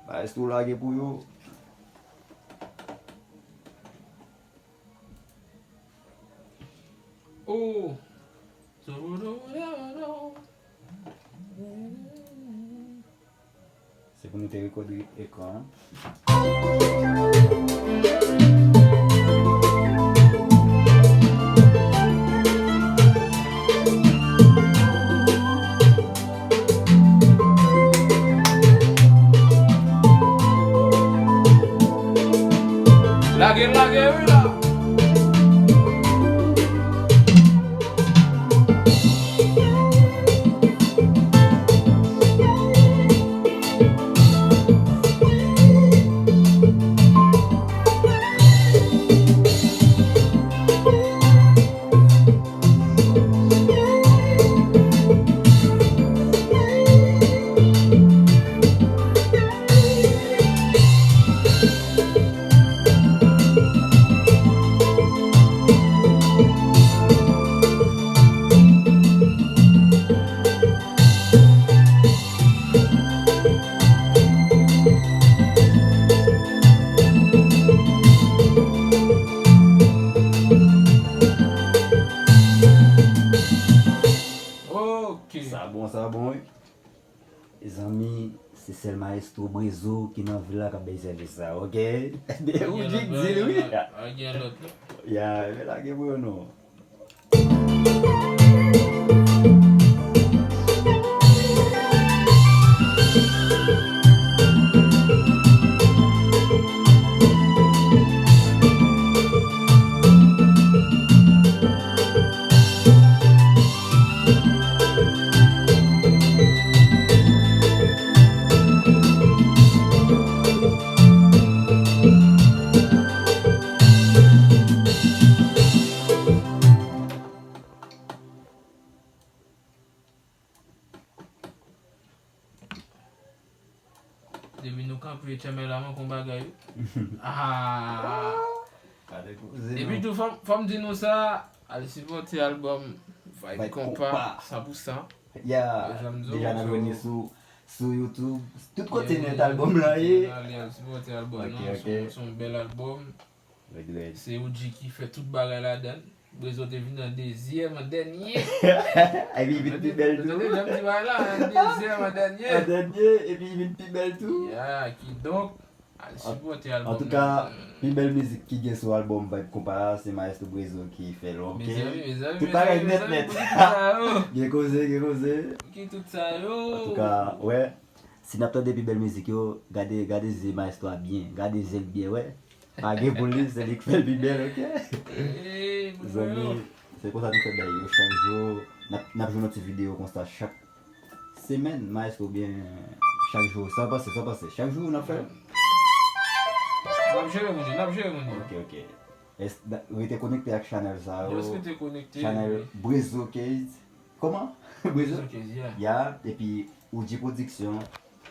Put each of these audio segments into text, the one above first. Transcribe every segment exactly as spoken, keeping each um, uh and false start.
Maestro lage pou yo. Oh. Se pou nou te rekòde ekran an. Lage, lage, wi la. Sa bon, sa bon, wi. Mezanmi, se sèl Maestro Brezo ki nan vil la k ap bay sèvis sa, oke? Ou di k di l, wi. Ya, men lage pou yo non. Depi nou kanpe tchèmè la manke yon bagay wi. Ah. Epi tou fò m di nou sa, al sipòte albòm Vibe Konpa san pou san. Ya, deja n ap jwenn li sou sou YouTube. Tout kote nèt albòm lan ye. Al sipòte albòm nan, se yon bèl albòm. Se Oudji ki fè tout bagay ladan. Brezo te vin an dezyèm, an dènye. Epi li vin pi bèl tou. Tande jan m di bagay la, an dezyèm, an dènye. An dènye, epi li vin pi bèl tou. Ya, kidonk, al sipòte albòm nan. Antouka, pi bèl mizik ki gen sou albòm Vibe Konpa a, se Maestro Brezo ki fè l, oke? Tout bagay nèt nèt. Gen koze, gen koze. Ki tout sa yo? Antouka, wè. Si n ap tande pi bèl mizik yo, gade gade zye maestro a byen, gade zye l byen, wè. Pa gen pou li, se li k fè l pi bèl, oke? Zanmi, se konsa nou fè bagay yo chak jou. N ap, n ap jwenn yon ti videyo konsa chak semèn, maestro, oubyen chak jou. Sa w panse, sa w panse? Chak jou n ap fè l? N ap jere moun yo, n ap jere moun yo. Oke, oke. Rete konekte ak chanèl sa yo. Just rete konekte. Chanèl Brezo Case. Kòman? Brezo? Brezo Case, yeah. Ya, epi Oudji Production.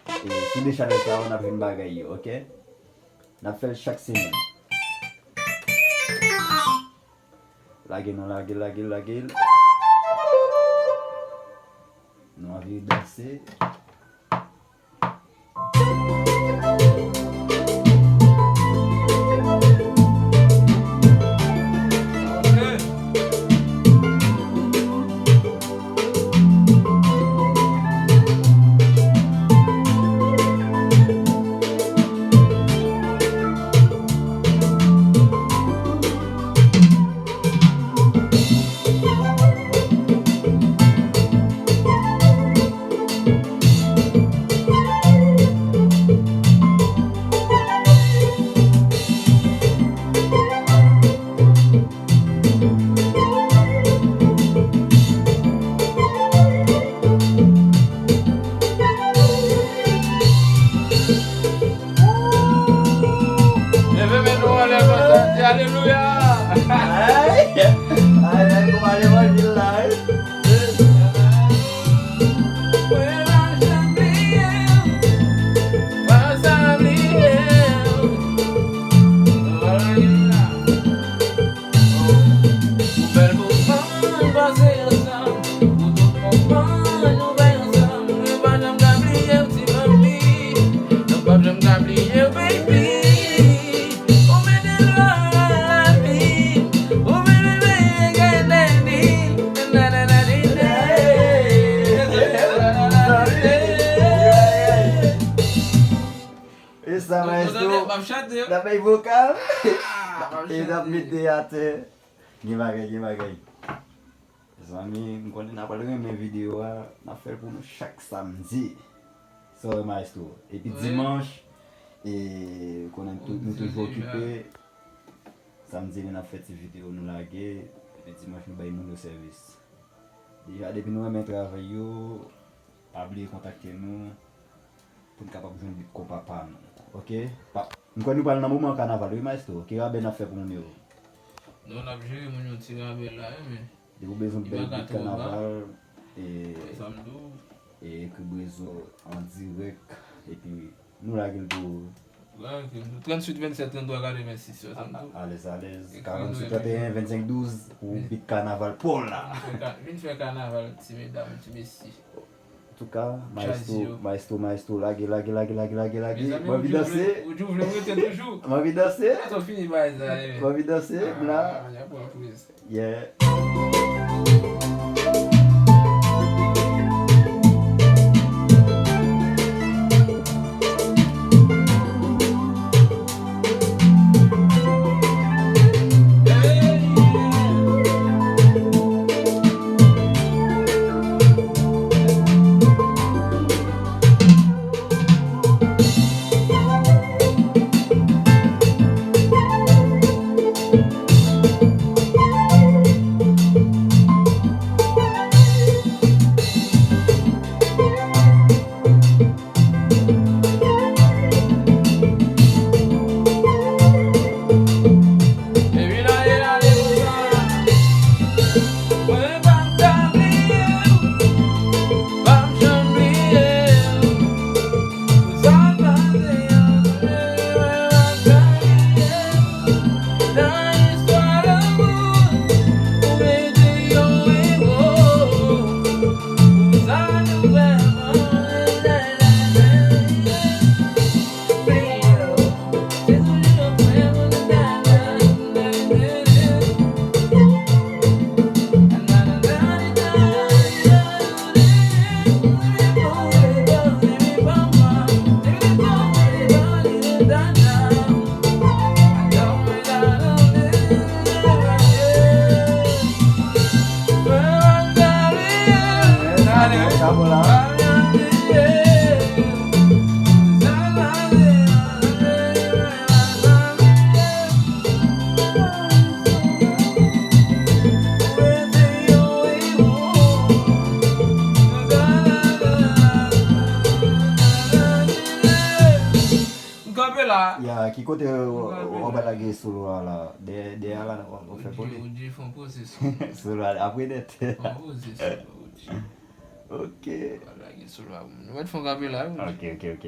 E sou de chanèl sa yo, n ap jwenn bagay yo, oke? N ap fè l chak semèn. Lage non, lage, lage, lage. Nou anvi danse. Se sa, maestro. M ap chante. N ap bay vokal. Ah, m ap chante. E n ap mete atè. Gen bagay, gen bagay. Zanmi, m konnen n ap renmen videyo a. N ap fè l pou nou chak samdi. Sorry, maestro. Epi dimanch, e konnen nou toujou okipe. Samdi, n ap fè ti videyo nou lage. Epi dimanch, nou bay moun yo sèvis. Deja, depi nou renmen travay yo, pa bliye kontakte nou pou n kapab jwenn bit konpa pa nou. Oke? Pa, m kwè nou pral nan moman kanaval, wi, maestro. Ki rabè n ap fè pou moun yo? Non, n ap jere moun yo ti rabè la, wi, men. Depi w bezwen bèl bit kanaval, e, e, ekri Brezo an dirèk, epi nou lage l pou ou. Tranntuit vennsèt tranntwa katrevensis, swasanntou. Alèz, alèz. Karanntuit trannteyen vennsenk douz pou bit kanaval pa w la. Vin fè ka-, vin fè kanaval, ti medam, ti mesye. Antouka, maestro, maestro, maestro, lage, lage, lage, lage, lage, lage. Mezanmi, ou di w vle, ou di w vle m rete toujou. M anvi danse. Mwen tou fini bagay sa, e. M anvi danse, m la. Ah, y ap pran priz. Yeah. M kanpe la. Ya, ki kote w, w, w ap lage solo a la? Dèyè, dèyè a la, w, w fè pou li. O G, o G, fè yon poze solo. Solo a, apre nèt. Fè yon poze solo, O G. Ok. W ap lage solo a pou mwen. Nou mèt fè yon kanpe la, wi. Ok, ok, ok.